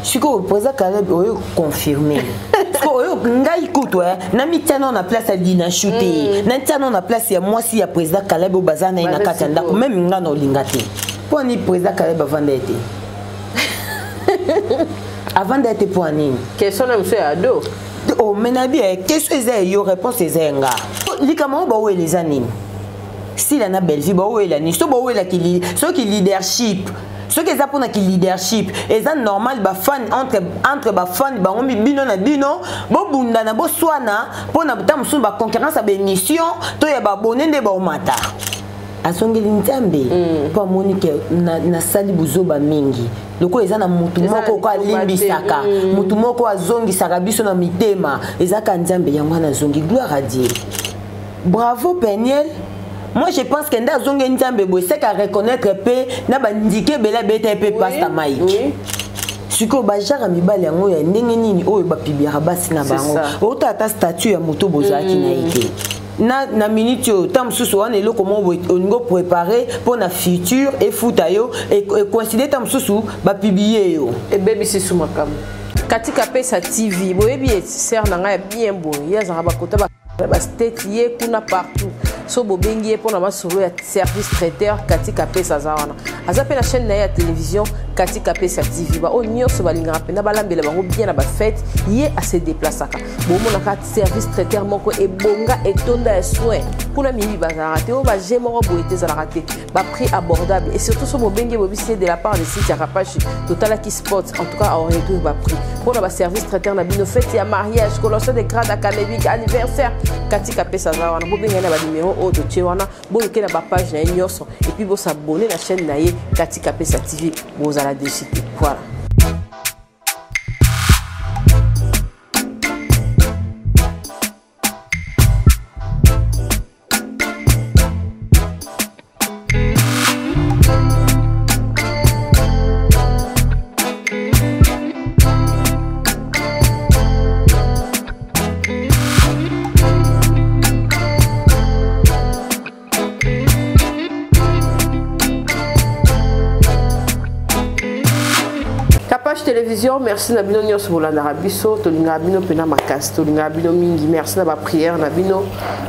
Sikoyo président Caleb oyo confirme sikoyo oyo ngai kutu eh, namitia nao na place ya dinashu te, natia nao na place ya mwasi ya président Caleb oyo baza na ye na kati ya ndako, meme ngai na olinga te. Mpo ani président Caleb avanda ye te? Avanda ye te mpo anini? Question na biso ya ado. Oh, mais nayebi eh, question eza ya yo, réponse eza ya nga. Likambo oyo bawela eza nini? Sila na Bellevue bawela nini? So bawelaki soki leadership, soki eza mpona ki leadership, eza normal. Bafan entre bafan bango, bino na bino bobundana, boswana mpona ta mosusu baconcurrence ya baémission to ya babone nde baomata. Azongeli Nzambe mpo amoni ke nasali buzoba mingi. Lokola eza na mutu moko ko alimbisaka, mutu moko azongisaka biso na mitema, ezaka Nzambe. Yango wana azongi. Gloire à Dieu, bravo Peniel. Moi je pense que nde azongi Nzambe boye, seka reconnaître mpe na bandike ebele abeta ye mpe pasta Mike. Sikoyo bajara mibali yango ya ndenge nini oyo bapibiaka basi na bango? Ota ata statut ya moto bozalaki na ye te na minute oyo, ta mosusu wana eloko moko boye olingi oprépare mpo na futur efuta yo, ecoïncide ta mosusu bapublier yo. Ebebisi su makambo. Katika Pesa TV, boyebi ye, sœur na ngai ya bien boye. Ye azalaka bakota bastate, ye kuna partout. So bobengi ye mpona masolo ya service traiteur, Katika Pesa aza wana. Aza mpe na chaîne na ye ya télévision, Katika Pesa TV. Baoyo nyonso balingaka mpenza balambela bango bien na bafête, ye ase déplaçaka. Bomonaka service traiteur moko ebonga, etonda ya soin kuna. Miyibi bazalaka te, oyo baje moko boye te ezalaka te. Baprix abordable et surtout so bobengi, bobisi ye de la part de site ya Kapashi, totalaki spot. En tout cas aoréduire baprix mpona baservice traiteur na bino, fête ya mariage, collation de grade académique, anniversaire. Katika Pesa aza wana. Bobengai na banimero oyo totie wana, boluke na bapage na ye nyonso et puis bosabonner na chaîne na ye, Katika Pesa TV. Bozala déçus te. Voilà. Page télévision, merci na bino nyonso bolandaka biso. Tolingaka bino mpena makasi, tolingaka bino mingi. Merci na baprière na bino,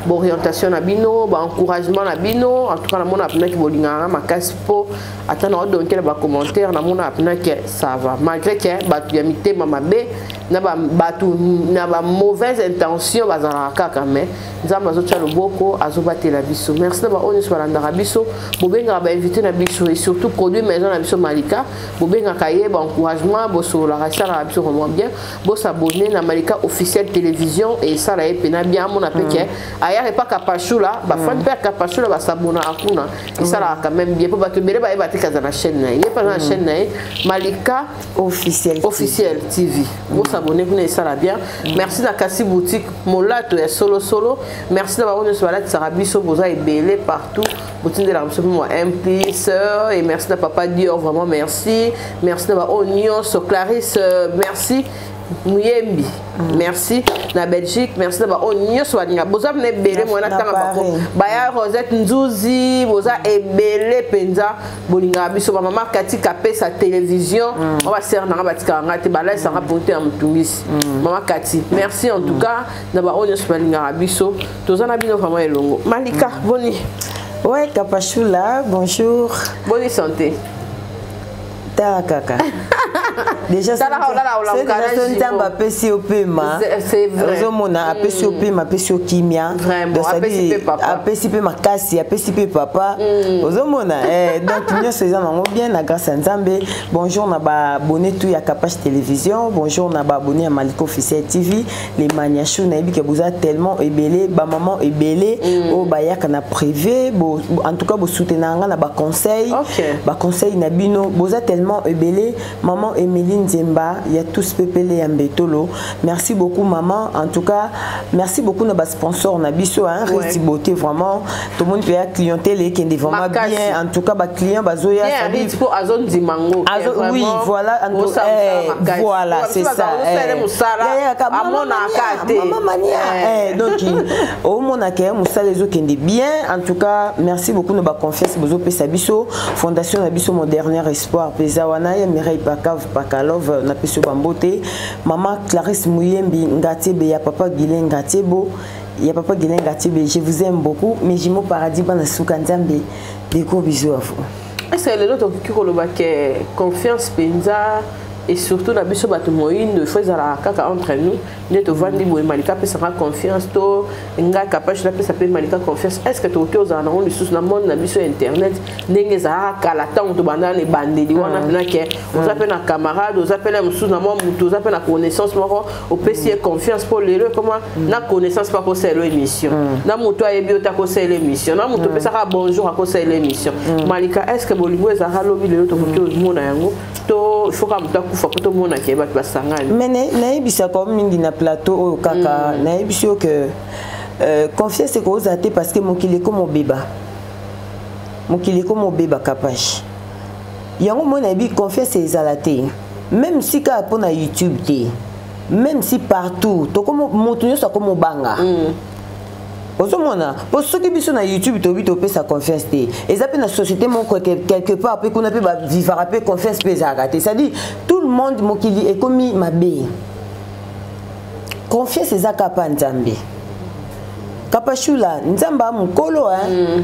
baorientation na bino, baencouragement na bino. En tout cas namona mpenaki bolingaka makasi, mpo ata na odonkela bacommentaire, namona mpenaki ça va, malgré ke bato ya mitema mabe na bato na bamauvaise intention bazalaka kaka, mais Nzambe azotya loboko, azobatela biso. Merci na baoyo nyonso balandaka biso, bobengaka bainvité na biso et surtout produit maison na biso Malika. Bobengaka ye, baencouragement, bosololaka, esalaka biso vraiment bien. Bosabonner na Malika Officiel Télévision, esala ye mpena bien. Amona mpe ke ayaka epa Kapashula, bafani mpe ya Kapashula basabonaka kuna, esalaka quand même bien, mpo bato ebele bayeba te kaza na chaîne na ye. Ye mpe aza na chaîne na ye, Malika Officiel. Officiel TV. Bosabonner kuna, esala bien. Merci na Kasi Boutique, molato ya solosolo. Merci na bango nyonso balatisaka biso, boza ebele partout, botindelaka biso mpe mwa implice. Et merci na papa Dior, vraiment merci. Merci na baoyo nyonso, Clarisse, merci, Muyembi, merci na Belgique. Merci na baoyo nyonso balinga, boza mna ebele mwana ntanga bako baya Rosette Nzuzi, boza ebele mpenza, bolingaka biso. Bamama Katika Pesa Télévision, oyo basere nanga batikaka nga te, balaisanga mpo te ya motungisi. Mama Kati, merci. En tout cas na baoyo nyonso balingaka biso, toza na bino vraiment elongo. Malika, boni? Ouais, Kapashula, bonjour. Boni santé? Tala kaka déjà Nzambe apesi yo pema, ozomona apesi yo pema, apesi yo kimia, apesi mpe makasi, apesi mpe papa, ozomona. Donc nyonso eza nango bien na grâce ya Nzambe. Bonjour na baabonné tout ya Kapache Télévision, bonjour na baabonné ya Maliko Officiel TV, les maniachou. Nayebi ke boza tellement ebele, bamama ebele oyo bayaka na privé. En tout cas bosoutenaka nga na baconseil, baconseil na bino, boza tellement ebele. Maman Émilie Nzemba ya tous pepele ya mbetolo, merci beaucoup maman. En tout cas merci beaucoup na basponsor na biso, hein, ouais. Beauté, vraiment tomoni mpe ya clientèle ekende vraiment bien. En tout cas baclient bazoya. Oui, voilà, voilà, c'est ça. Mama mania, donc omonaka mosala ezokende bien. En tout cas merci beaucoup na baconfiance bozopesa biso. Fondation na biso Mon Dernier Espoir mpe eza wana ya Mireille Pakav. Pakalove, napesi yo bambote. Mama Clarisse Muyembi Ngatiebe ya papa Guilain Ngatiebo, ya papa Guilain Ngatiebe, je vous aime beaucoup. Mes jumeaux paradis bana suka Nzambe, des gros bisous à vous. Est-ce que lelo tokoki koloba ke confiance mpenza, et surtout na biso bato moyindo, il faut ezalaka kaka entre nous nde tovandi boye, Malika apesaka confiance to nga Kapage napesa mpe Malika confiance? Est ce que tokoki ozala nango lisusu na monde na biso ya internet ndenge ezalaka kala, ntango tobanda na ebandeli wana, mpena ke oza mpe na camarade, oza mpe na mosusu na mwa motu, oza mpe na connaissance moko, opesi ye confiance? Mpo lelo ekoma na connaissance mpo akosalela émission, na motu ayebi yo te akosalela émission, na motu opesaka bonjour akosalela émission. Malika, est ce que bolingo ezalaka lobi, lelo tokoki omona yango, to il faut kaka moto akufa mpo tomona ke bato basangani? Mais nayebisaka mingi na plateau oyo kaka, nayebisi yo ke confiance ekozala te, parce que mokili ekoma obeba, mokili ekoma obeba. Kapage yango moi nayebi confiance ezala te, même si kaka mpo na YouTube te, même si partout tokoma, moto nyonso akoma obanga. Ozomona, mpo soki biso na YouTube toyebi topesa confiance te, eza mpe na société moko quelque part mpe kuna mpe bavivaka mpe, confiance mpe ezalaka te. C'est-à-dire tout le monde, mokili ekomi mabe. Confiance eza kapa Nzambe. Kapashula, Nzambe mokolo, hein?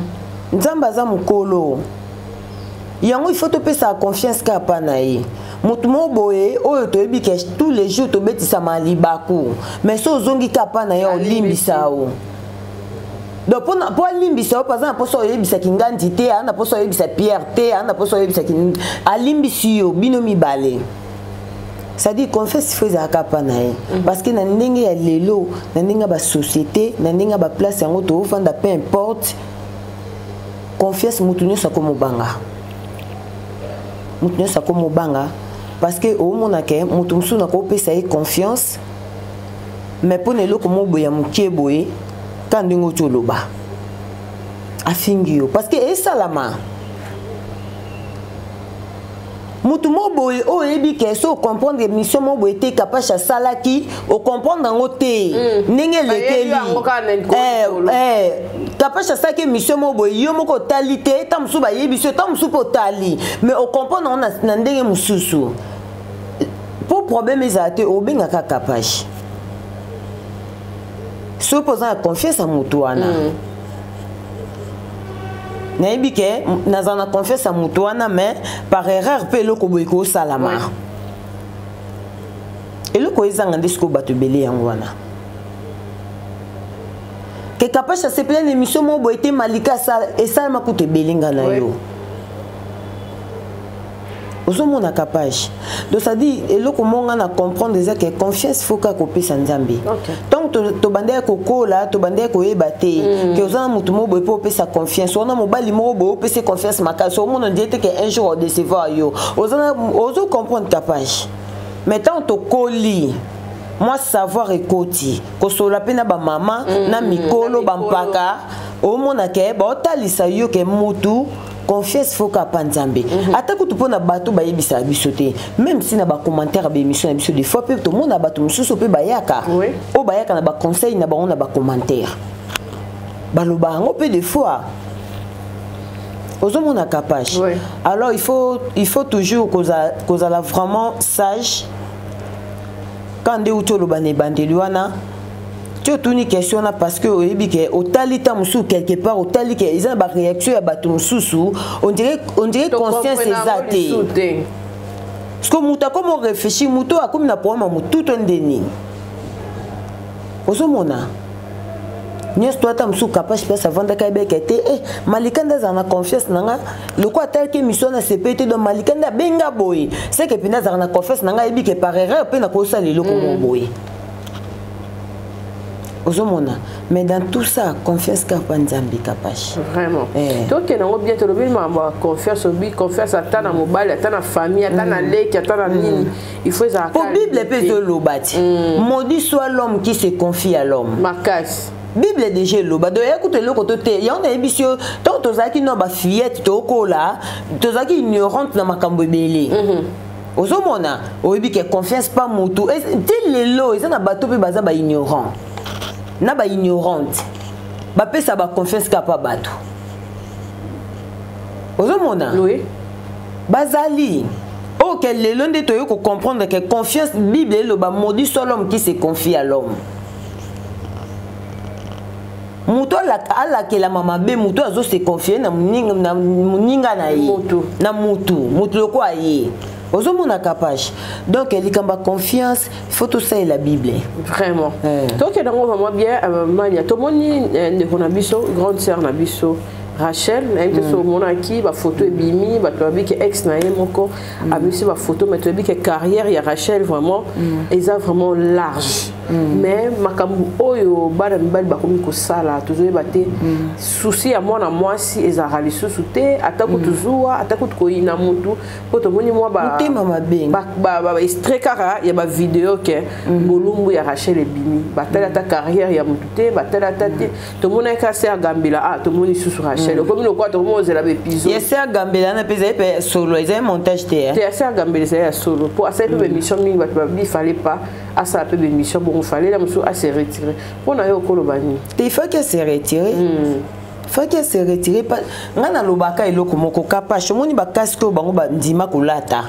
Nzambe aza mokolo yango, il faut topesaka confiance kaka mpa na ye. Motu moko boye oyo toyebi ke tous les jours tobetisama libaku, mais so ozongi kaka mpa na ye, olimbisa o. Donc mpo alimbisa yo, aza na mposa oyebisaki ngandi te, aza na mposa oyebisa Pierre te, aza na mposa oyebisaki, alimbisi yo bino mibale. C'est-à-dire confiance faut ezalaka mpa na ye, parce que na ndenge ya lelo, na ndenge ya basociété, na ndenge ya baplace yango toofanda, peu importe, confiance motu nyonso akomobanga, motu nyonso akomobanga, parce que omona ke motu mosusu nakopesa ye confiance, mais mpo na eloko moko boye ya mokie boye, ka ndenge oti oloba, afingi yo, parce que esalama motu moko boye oyo oyebi ke so ocomprendre émission moko boye te, Kapashe asalaki, ocomprendre yango te ndenge elekeli. Kapashe asalaki émission moko boye, yo moko otali te, ta mosusu bayebi so, ta mosusu mpe otali, mais ocomprendre yango na ndenge mosusu. Mpo problème ezala te, obengaka Kapashe soki mpo oza na confiance ya motu wana. Nayebi ke nazala na confiance ya motu wana, mais par erreur mpe eloko boye kosalama, eloko ezanga nde sikoyo bato ebele yango wana ke Kapashe asepela na émission moko boye te, Malika esalama kutu ebele nga na yo ozomona Kapage. Donc c'est-à-dire eloko moko nga na comprendre eza ke confiance faut kaka kopesa Nzambe. Ntango tobandaki kokola, tobandaki koyeba te ke oza na motu moko boye mpo opesa confiance wana, mobali moko boye opesa confiance makasi, omona ndie te ke un jour odécevoir yo, ozo comprendre, Kapage. Mais ntango tokoli, mwa savoir ekoti, kosolola mpe na bamama na mikolo, bampaka, omona ke baotalisa yo ke mutu confiance faut kapa Nzambe. Ata kutu mpo na bato bayebisaka biso te, même si na bacommentaire ya baémission na biso, des fois mpe tomona bato mosusu mpe bayaka, oyo bayaka na baconseil na bango na bacommentaire, baloba yango mpe des fois, ozomona, Kapage. Alors il faut toujours kozala vraiment sage. Quand nde uti oloba na ebandeli wana, ti otuni question wana, parce que oyebi ke otali ta mosusu quelque part, otali ke eza na baréaction ya bato mosusu, on dirait conscience eza te, parce que moto akomi oréfléchir, moto oyo akomi na problème ya motu to nde nini, ozomona nyonso to. Ata mosusu Kapage place avandaka, ayebeka te Malika nde azala na confiance na nga, lokola atalaki émission na sepe te, donc Malika nde abenga boye, seke mpenza azalaka na confiance na nga, ayebi ke par erreur mpe nakosala eloko mo boye, ozomona. Mais dans tout ça, confiance kaka Nzambe, Kapage. Vraiment. Tokende yango bien. Tolobi makambo ya confiance, obi confiance ata na mobali, ata na famille, ata na leki, ata na nini, il faut ezala. Po Bible mpe ezoloba ti: "Maudit soit l'homme qui se confie à l'homme." Makasi. Bible déjà eloba. Donc eya kutu eloko to te, yango nayebisi yo, ntango tozalaki no bafillette, tokola, tozalaki ignorante na makambo ebele. Ozomona, oyebi ke confiance pa motu ti lelo eza na bato mpe baza baignorant na baignorante, bapesa baconfiance kaka pa bato, ozomona. Bazali oyo. Oyo ke lelo nde toyei kocomprendre ke confiance, Bible eloba: "Maudit soit l'homme qui se confie à l'homme." Moto alakelama mabe, moto azo se confier na moninga na ye, na mutu lokola ye. Ozomona, Kapage? Donc likambo ya confiance, faut tosalela Bible. Vraiment. Tokende yango vraiment bien. Mania, tomoni ndeko na biso, grande sœur na biso Rachel, nayebi te so omonaki bafoto ebimi. Bato babi ke ex na ye moko abimisi bafoto, mais toyebi ke carrière ya Rachel vraiment eza vraiment large. Mais makambo oyo bana mibali bakomi kosala, tozoyeba te. Souci ya mwana mwasi ezalaka lisusu te, ata kutu zuwa, ata kutu koyina mutu, mpo tomoni mwa motema mabe. Baextrait kaka ya bavideo ke bolumbu ya Rachel ebimi. Batali ata carrière ya mutu te, batali ata te. Tomonaki kaka se agambela, ah, tomoni lisusu Rachel okomi lokola tokomi ozela baépisode. Ya se agambela wana mpe ezali mpe solo, ezali montage te? Te, ase agambela ezali ya solo, mpo asali mpe baémission mingi. Bato babi fallait pas asala mpe baémission bongo, fallait na mosusu ase retire. Mpo na yo okoloba nini? Te, il faut que se retire, faut que se retire. Ngai nalobaka eloko moko, Kapashe. Omoni bacasque oyo bango bandima kolata,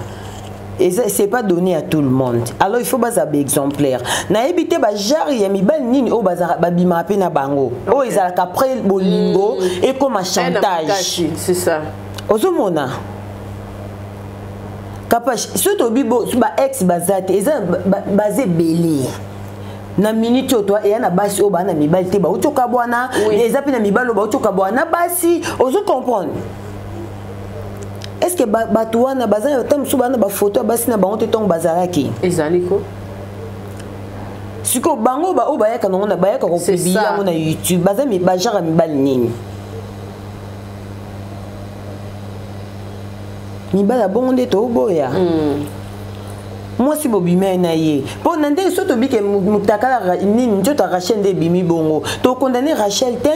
c'est pas donné à tout le monde. Alors il faut baza baexemplaire. Nayebi te bagenre ya mibali nini oyo babimaka mpe na bango, oyo ezalaka après bolingo ekoma chantage. C'est ça. Ozomona, Kapashe, soki tobi baex baza te, eza baza ebele na minute oyo. Eya na basi oyo baa na mibali te, bauti okabwana. Eza mpe na mibali oyo bauti okabwana na basi. Ozo comprendre? Est ce que bato wana baza ata mosusu baa na bafoto ya basi na bango te ntongo bazalaki? Ezali ko. Sikoyo bango oyo bayaka nango, bayaka kopublier yango na YouTube, baza bagenre ya mibali nini? Mibali ya bongo nde toboya. Mwasi bobima na ye mpo na ndenge so tobike mutakala nini, nzoto ya Rachel nde ebimi bongo, tokondane Rachel te,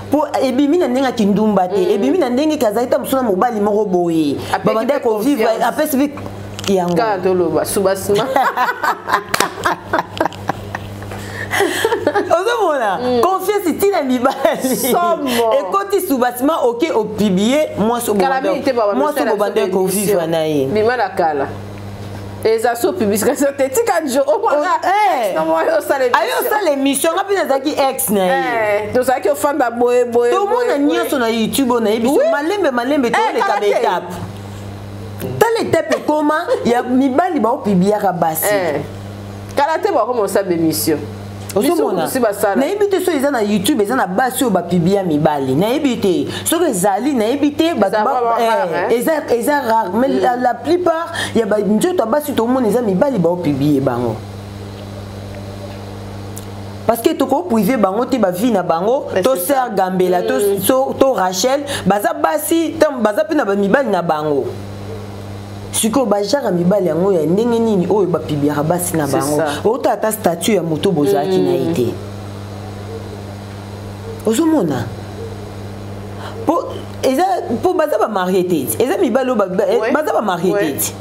mpo ebimi na ndenge akindumba te, ebimi na ndenge kazali ta mosu na mobali moko boye, babandaki kovivre, apesi mpe yango. Kaka toloba subasima. Ozomona, confiance ntina mibali ekoti soubassement, oke opublier mwasi obandaki kovivre na ye. Bima na kala, eza so publication te, tika jo. Ayo osala émission, nga mpe nazalaki ex na ye. Tozalaki ofanda boye boye. Tomona nyonso na YouTube oyo nayebi so. Malembe malembe toleka baétape. Tala étape ekoma ya mibali baopubliaka basi. Kala te bakoma osala bémission. Ozomona, nayebi te soki eza na YouTube, eza na basi oyo bapublia mibali. Nayebi te soki ezali, nayebi te, eza rare. Mais la plupart ya nzoto ya basi tomona eza mibali baopublier bango, parce que tokopriver bango te bavie na bango. To ser Gambela, to Rachel, baza basi, baza mpe na bamibali na bango. Sikoyo bagenre mibali yango ya ndenge nini oyo bapubliaka basi na bango? Ota ata statut ya moto bozalaki na ye te. Ozomona, po eza po baza bamarie te, eza mibali oyo baza bamarie te.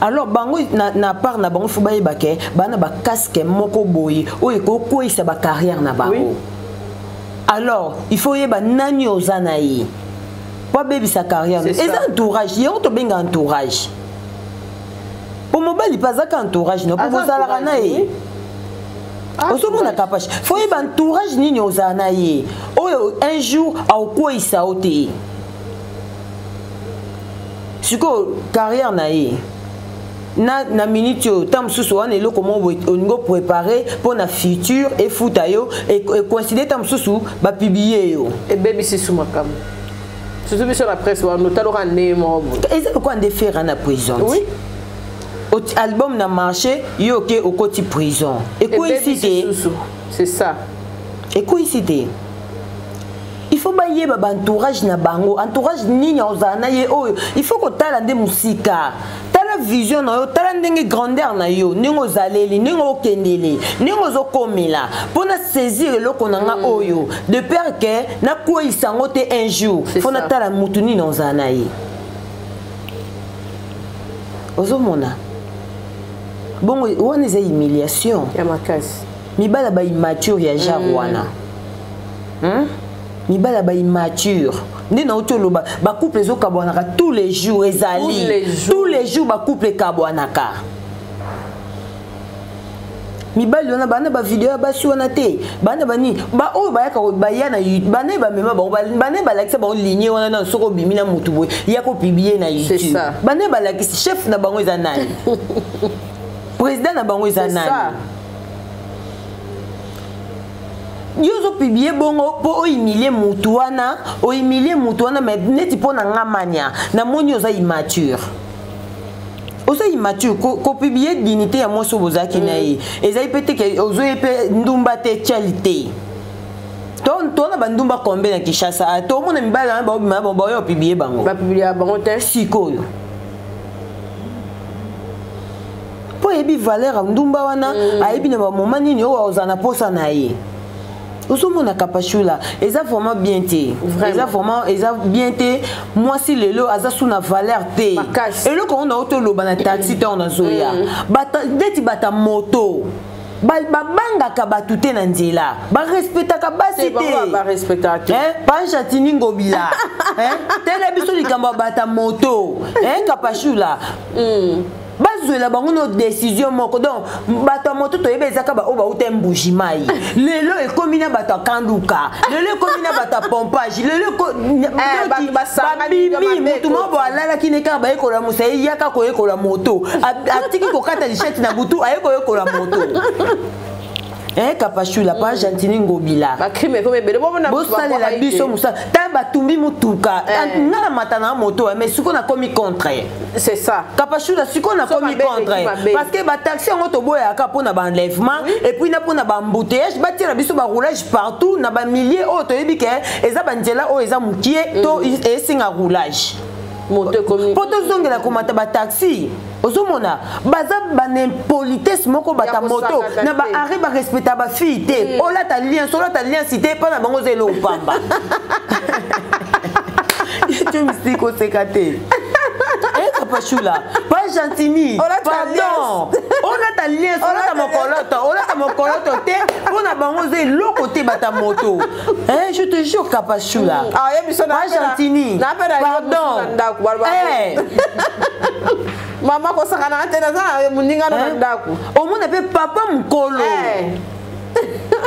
Alors bango na part na bango, faut bayeba ke bana bacasque moko boye oyo ekokweyisa bacarrière na bango. Alors il faut oyeba nani oza na ye po abebisa carrière. Eza entourage yango tobenga entourage, po mobali mpe azaka entourage no, po bozalaka na ye. Ozomona, Kapashe, faut oyeba entourage nini ozala na ye oyo un jour akokweyisa yo te. Sikoyo carrière na ye na minute oyo, ta mosusu wana eloko moko boye olingi oprépare mpo na futur efuta yo, ecoïncide ta mosusu bapublier yo. Ebebisi su makambo, surtout biso na presse wana, otalaka ndenge moko boye. Eza lokola nde Ferre na prison. Album na marché, yo oke okoti prison, ekweyisi te. C'est ça. Ekweyisi te. Il faut bayeba baentourage na bango, entourage nini ozala na ye oyo. Il faut kotala nde mosika, tala vision na yo, tala ndenge grandeur na yo, ndenge ozaleli, ndenge okendele, ndenge ozokomela, mpo na saisir eloko na nga oyo, de peur ke nakweyisa yango te un jour. Faut natala mutu nini ozala na ye. Ozomona, bongo wana eza humiliation ya makasi. Mibali ya baimmature ya genre wana, Mibali ya baimmature. Nde nauti oloba, bacouple ezokabwanaka tous les jours, ezali tous les jours bacouple ekabwanaka. Mibali wana bana bavideo ya basi wana te, bana banini baoyo bayaka baya na bana bamema bango, bana balakisa bango ligne wana na soki obimi na motu boye, ya kopublier na YouTube. Bana balakisi chef na bango eza nani? Président na bango eza nani? Yo ozopublier bongo mpo ohumilie mutu wana, ohumilie mutu wana. Mais neti mpo na nga mania, namoni oza immature, oza immature kopublier dignité ya mwasi oyo bozalaki na ye. Ezali mpe te ke ozoye mpe ndumba te, tiali te. Tona bandumba kombe na Kinshasa, tomona mibali wana baobima, baoya opublier bango. Bapublier bango te. Sikoyo mpo ayebi valeur ya ndumba wana, ayebi na bamoma nini oyo ozala na posa na ye. Ozomona, Kapashula, eza vraiment bien te, eza vraiment, eza bien te. Mwasi lelo aza su na valeur te. Eloko yango na toloba na taxi ntango nazoya, neti bata moto babangaka bato te na nzela, barespectaka basi te. Panjatini Ngobila, tala biso likambo ya bata moto, Kapashula. Bazwela bango no décision moko. Donc bato ya moto toyebi ezaka baoyo bauta Mbuji Mai, lelo ekomi na bato ya Kanduka, lelo ekomi na bato ya Pompage, lelo babimi motu moko bo alalaki ne kaka bayekola mosa, ye yaka koyekola moto, atiki kokata lishete na butu, aye koyekola moto. Kapashula, pa Gentini Ngobila, bosalela biso mosala. Ta batumbi mutuka, nga na mata na moto, mais sikoyo nakomi contre. C'est ça. Kapashula, sikoyo nakomi contre, parce que bataxi yango toboyaka mpona baenlèvement et puis na mpona baembouteillage. Batiela biso baroulage partout na bamilieu oyo toyebi ke eza banzela oyo eza mokie to esinga roulage, mpo tozongela komata bataxi. Ozomona baza baimpolitesse moko, bata moto na baarrêt barespecta bafille te. Olata alliance, olata alliance te, mpa na bango oza eloko pamba. Misiki koseka te. Kapashula, pa Gentini, pardon, olata alliance, olata mokoloto, olata mokoloto te, mpo na bango oza eloko te, bata moto. Je te jure, Kapashula, pa Gentini, pardon. Mama kosakana te, naza na moninga na ndako. Omona mpe papa mokolo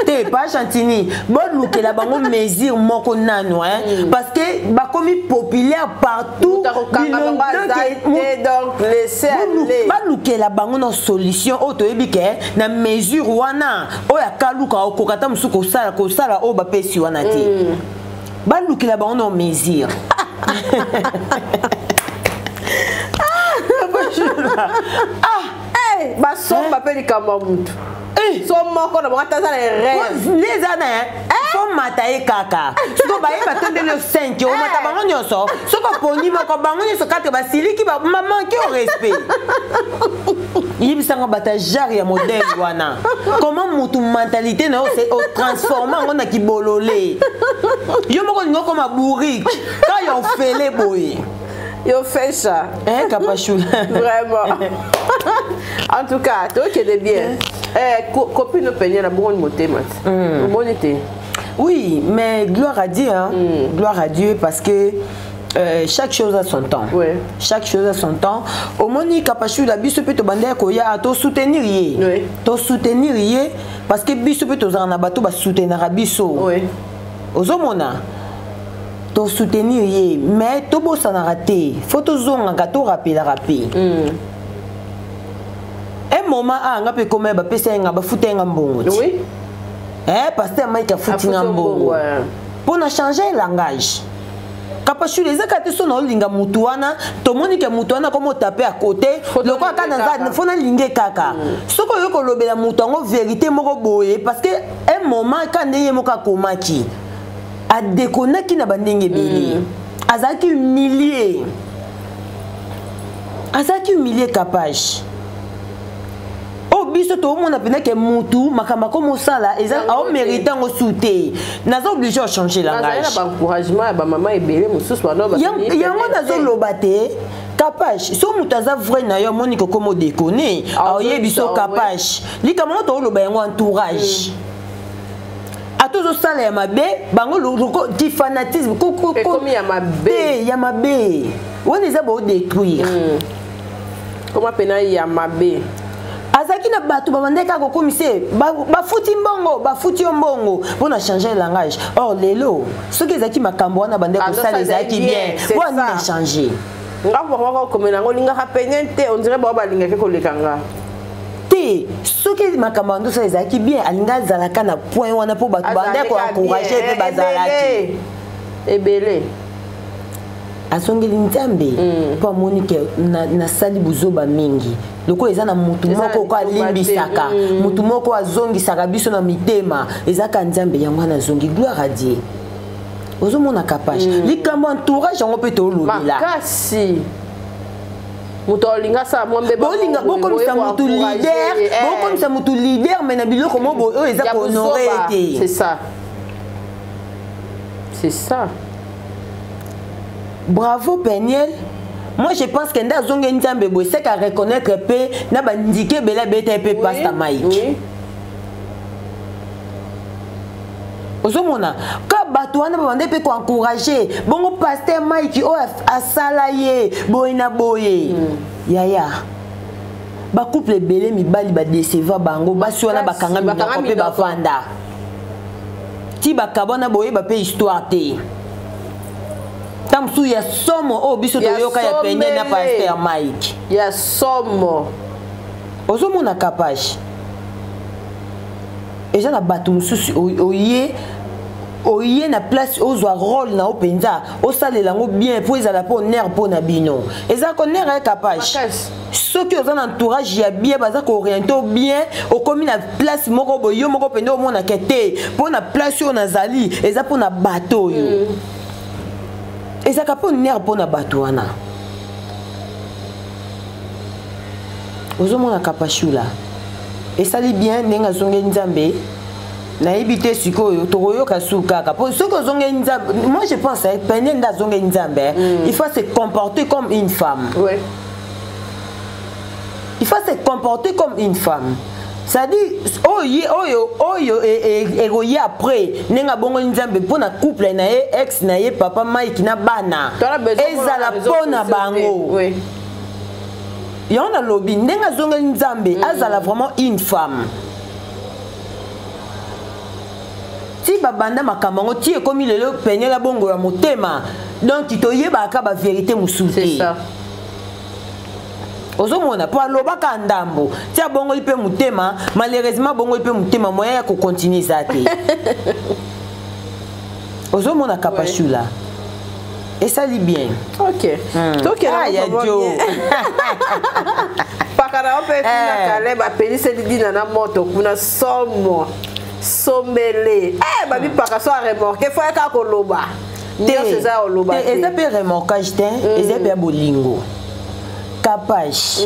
te. Pa Gentini, bolukela bango mesure moko nano, hein? Parce que bakomi populaire partout. Balukela bango na solution oyo toyebi ke na mesure wana oyo akaluka okoka ta mosusu kosala kosala oyo bapesi wana te. Balukela bango na mesure. Ah, basomba mpe likambo ya mutu so moko na bango ata aza na rêve. Nde eza na fo mata ye kaka. Siko bayeba tondeli yo 5, omata bango nyonso. Soki oponi moko, bango nyonso kaka basiliki, bamanque au respect. Yebisanga bato ya genre ya modèle wana, comment motu mentalité na yo otransforme yango na kibolole? Yo moko olingi okoma bourrique ka ya ofele boye. Yo fesha. Hein, Kapashula. Vraiment, en tout cas tokende bien. Copine openia na bongoni motema te, omoni te. Oui, mais gloire à Dieu, hein? Gloire à Dieu, parce que chaque chose a son temps. Chaque chose a son temps. Omoni, Kapashula, biso pe tobanda koya to soutenir ye. To soutenir ye parce que biso pe tozala na bato ba soutenir biso. Ozomona, to soutenir ye, mais tobosanaka te, faut tozongaka, torappelaka mpe un moment a nga mpe koma bapesa ye nga, bafuta ye nga mbongo ti. Pasteur Mike afuti nga mbongo mpo na changer langage. Kapashula, eza kaka te so na olinga mutu wana, tomoni ke mutu wana komo otape à côté lokola kaka naza, fo nalinge kaka. Soki oyoki kolobela mutu yango vérité moko boye, parce que un moment ka ndenge ye moko akomaki, adekonaki na bandenge ebele, azalaki humilie, azalaki humilie. Kapage oyo biso toomona mpenza ke mutu makambo akomosala eza aomérite yango su te, naza obligé ochanger langage. Baencouragement ya bamama ebele mosusu. Yango nazoloba te, Kapage. So moto aza vrai na yo, amoni kokoma odekone, aoyebi so. Kapage, likambo ngo tooloba yango, entourage. Ata ozosala ya mabe, bango ki fanatisme ekomi ya mabe. Ya mabe wana eza baodétruire. Koma mpena ya mabe. Azalaki na bato babandaki kaka kokomisa ye, bafuti mbongo, bafuti yo mbongo mpona changer langage. Or lelo soki ezalaki makambo wana bandaki kosala ezalaki bien, mpo anini changer? Nga moko okomela yango, olingaka pene te, on dirait bao balingaki koleka nga. Te, soki makambo yango osala ezalaki bien, alingi azalaka na point wana, mpo bato bandaki koencourage mpe bazalaki. Ebele. Azongeli Nzambe mpo amoni ke nasali buzoba mingi. Lokola eza na mutu moko ko alimbisaka, mutu moko azongisaka biso na mitema, ezaka Nzambe. Yango wana azongi, gloire à Dieu. Ozomona kapage, likambo entourage yango mpe tolobela. Makasi, moto alinga asala mwa mbeba. Bolinga bokomisa mutu leader, bokomisa mutu leader, mais na biloko mo boye oyo eza kohonore te. C'est ça, c'est ça. Bravo Peniel. Moi je pense que nde azongi Nzambe boye, c'est qu'à reconnaître mpe na bandike ebele abeta ye mpe Pasteur Mike. Ozomona ka bato wana babanda mpe koencourage bongo Pasteur Mike oyo asala ye boye na boye. Yaya, bacouple ebele, mibali badecevoir bango, basi wana bakanga minoko mpe bavanda ti bakabwana, boyeba mpe histoire te. Ta mosusu ya somo oyo biso toyoka ya pene na Pasteur Mike. Ya somo. Ozomona kapage, eza na bato mosusu oye oye na place, ozwa rôle na yo mpenza, osalela yango bien mpo ezala mpo honneur mpo na bino, eza honneur ya kapage. Soki oza na entourage ya bien, baza kooriente bien, okomi na place moko boye, yo moko mpenza omonaka te mpo na place oyo nazali eza mpo na bato oyo. Ezalaka mpo honneur mpo na bato wana. Ozomona kapashula esali bien ndenge azongeli Nzambe. Nayebi te sikoyo tokoyoka su kaka po soki ozongeli Nzambe. Moi je pense pene nde azongeli Nzambe, il faut se comporter comme une femme. Il faut se comporter comme une femme, c'est-à-dire oyo oyo oyo ekoye après ndenge abongoli Nzambe mpo na couple na ye, ex na ye, papa Mike na bana, ezala mpo na bango. Yango nalobi ndenge azongeli Nzambe, azala vraiment une femme. Ti babanda makambo yango ti ekomi lelo, penyela bongo ya motema, donc toyebaka bavérité mosusu te. Ozomona mpo alobaka ndambo ti abongoli mpe motema. Malheureusement abongoli mpe motema, moyen ya kocontinue eza te. Ozomona kapashula esali bien. Ok. Ah, ya jo. Paka na yo mpe kuna kale bapeliseli dina na moto kuna, somo sombele. Babi paka so aremorke, fo yaka koloba nyonso eza ya koloba. Te, eza mpe remorquage te, eza mpe ya bolingo kapage.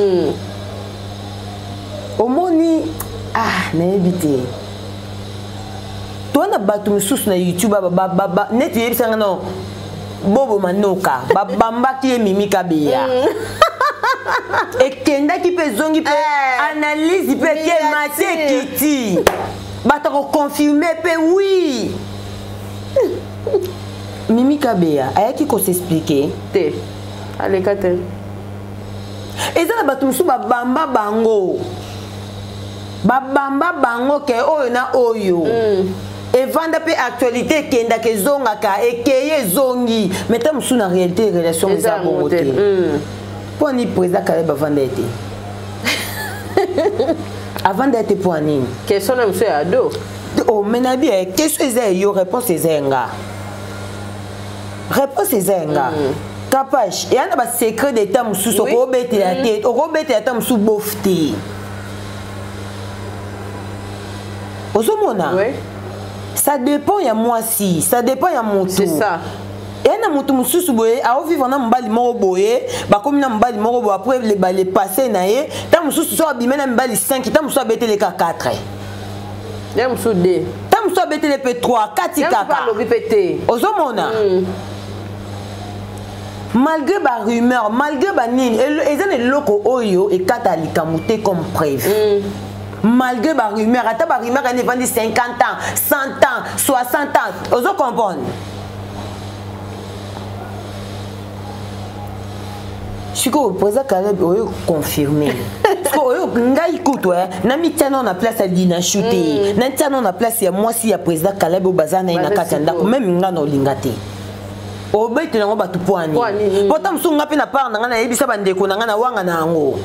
Omoni, ah, nayebi te, toa na bato mosusu na YouTube neti oyebisanga no bobo manoka, babambaki ye Mimi Kabeya, ekendaki mpe ezongi mpe analyse mpe ekema te, ekiti, bato akoconfirme mpe oui, Mimi Kabeya ayaki kosexplike. Te, aleka te. Eza na bato mosusu babamba bango, babamba bango ke oyo na oyo. Evanda mpe actualité ekendaka, ezongaka, ekeye, ezongi, mais ta mosusu na réalité relation eza bongo te. Mpo ani président Kaleb avanda ye te, avanda ye te mpo anini? Question na mosu ya ado. Oh, mais na bi question eza ya yo, réponse eza ya nga, réponse eza ya nga. Kapage eya na basecret d'état mosusu, okobetela te, okobetela ata mosusu bof te. Ozomona, ça dépend ya mwasi, ça dépend ya motu. Eya na motu mosusu boye aovivre na mobali moko boye, bakomi na mobali moko boye, après le passé na ye, ta mosusu so abime na mibali 5, ta mosusu abeteleka 4. Ya mosusu 2. Ta mosusu abetele mpe 3 kati kaka. Alobi mpe te. Ozomona, malgré barumeur, malgré banini, eza na eloko oyo ekata likambo te comme preuve. Malgré barumeur, ata barumeur ane evandi 50 ans, 100 ans, 60 ans, ozo comprendre. Sikoyo président Caleb oyo confirme, sikoyo oyo ngai kutu namitia nao na place ya Dinashu te, namitia nao na place ya mwasi ya président Caleb oyo baza na ye na kati ya ndako. Même ngai na olinga te obetela yango bato pwani, po ta mosusu nga mpe na part na ngai nayebisa bandeko na ngai na wanga na yango.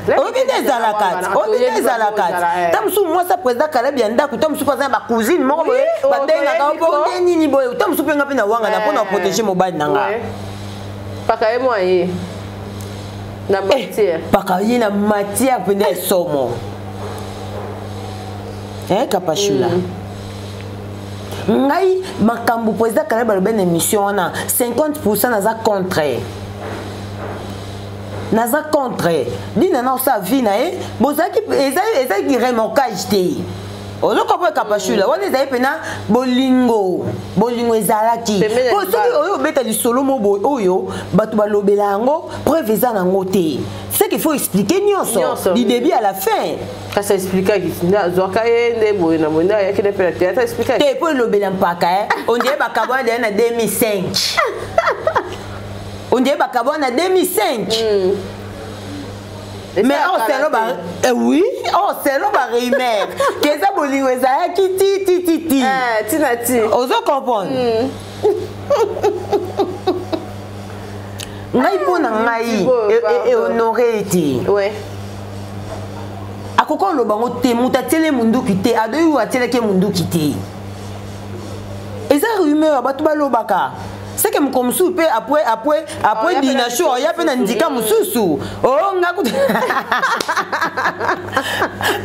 Oyebi nde ezalaka ti, oyebi nde ezalaka ti ta mosusu mwasi ya président Caleb ya ndako, ta mosusu aza na bacousine moko boye babengaka mpo nde nini boye, ta mosusu mpe nga mpe na wanga na mpo na protéger mobali na nga. Paka ye mwa ye na matière. Paka ye na matière mpenza esomo. Kapashula, ngai makambo président Caleb alobi na émission wana, 50 naza contre, naza contre. Dina na osala vie na ye, bozalaki, ezalaki remorquage te. Ozokompo Kapashula wana ezali mpena bolingo, bolingo ezalaki. Po soki oyo obeta lisolo mo boye oyo bato balobela yango, preuve eza nango te, c'est qu'il faut expliquer nyonso du début à la fin. Kasi expliquaki, nde azwaka ye nde boye na boye, nde ayaki nde mpe na théâtre, expliquaki. Te, mpo elobela mpaka on dirait bakabwana deya na 2005, on dirait bakabwana na 2005. Mais or selo ba oui, or selo ba rumeur ke eza bolingo ezalaki ti ti ti ti. Tina ti. Ozo comprendre. Ngai, mpo na ngai, ehonore te. Akoki oloba ngo te, moto atiele munduki te, adoyi atielaki munduki te, eza rumeur bato balobaka. Seke moko mosusu mpe après Dinashu oya mpe na ndika mosusu o nga kutu,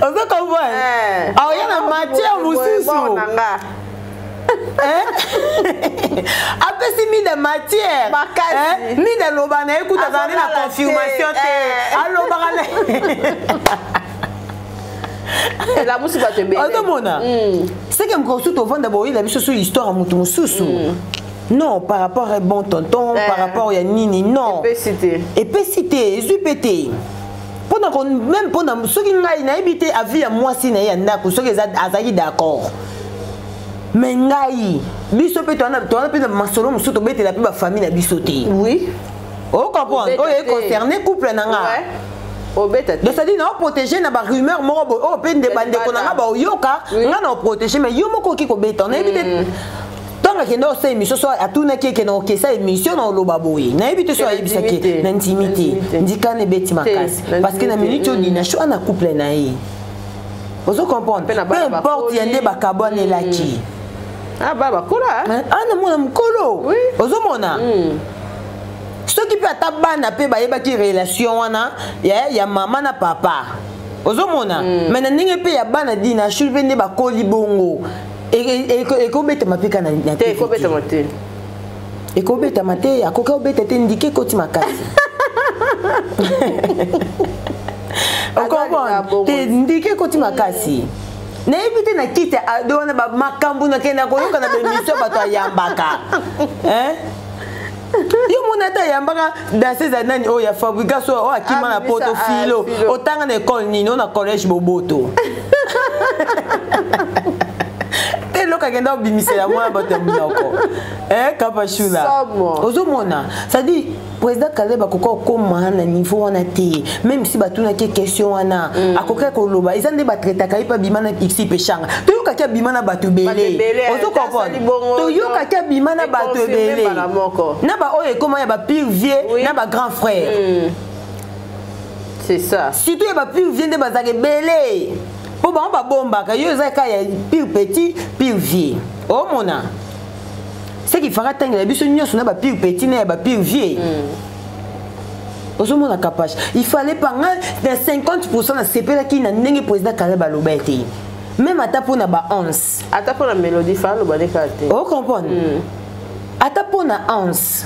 ozo comprendre, aoya na matière mosusu, apesi mida matière. Mida aloba na ye kutu azala nde na confirmation te, alobaka na Elamusi bato ebele. Ozomona, seke mokolo mosusu tovanda boyela biso so histoire ya motu mosusu. Non, par rapport à bon tonton, par rapport ya nini, non. Epesi te. Epesi te, ezwi mpe te. Mpona même mpona soki ngai nayebi te avis ya mwasi na ye ya ndako, soki azalaki d'accord. Mais ngai, biso mpe towana mpe na masolo mosusu tobetela mpe bafamille na biso te. Ocomprendre, oyo econcerne couple na nga. Obeta te. Donc c'est-à-dire na oprotege na barumeur moko boye oyo mpe nde bandeko na nga baoyoka, nga na oprotege. Mais yo moko okoki kobeta, nayebi te. Ntango akende osala émission, so atunaki ekende okesa émission na oloba boye, nayebi te so ayebisaki na ndimi te. Ndikana ebeti makasi parce que na minute oyo Dinashu ana couple na ye, ozo comprendre, peu importe ya nde bakabwanelaki. Bakola. Ana mwana mokolo, ozomona, soki mpe ata bana mpe bayebaki relation wana ya mama na papa, ozomona. Mais na ndenge mpe ya bana Dinashu mpe nde bakoli bongo, ekobetama mpe ka na te. Ekobetama te. Ekobetama te, akoki obeta te, ndike ekoti makasi. Ocomprendre te, ndike ekoti makasi. Nayebi te na kiti ado wana makambo nakenda koyoka na baémission, bato ayambaka yo mona ata ayambaka danseuse ya nani oyo ya Fabrigas oyo akima na poto filo otanga na ekole nini oyo na collège Boboto te, eloko akenda kobimisela mwana bato ya monoko. Kapashula, ozomona, c'est-à-dire président Caleb akoki kokóma na niveau wana te. Même si batunaki question wana, akoki koloba eza nde batraitaka ye mpe abima na xi peshanga, toyokaki abima na bato ebele. Ozo comprendre, toyokaki abima na bato ebele, na baoyo ekóma ya bapire vieux na bagrand frère. C'est ça. Surtout ya bapire vieux nde bazalaka ebele, mpo bango babombaka. Yo eza ka ya pire petit, pire vieux, omona ce qui fera tangela biso nyonso na bapire petit na ya bapire vieux. Ozomona Kapage, il fallait pas. Nga na 50 nasepelaki na ndenge président Caleb aloba ete même ata mpona ba 11. Ata mpona mélodie fa aloba nde kaka te. Ocomprendre, ata mpona 11.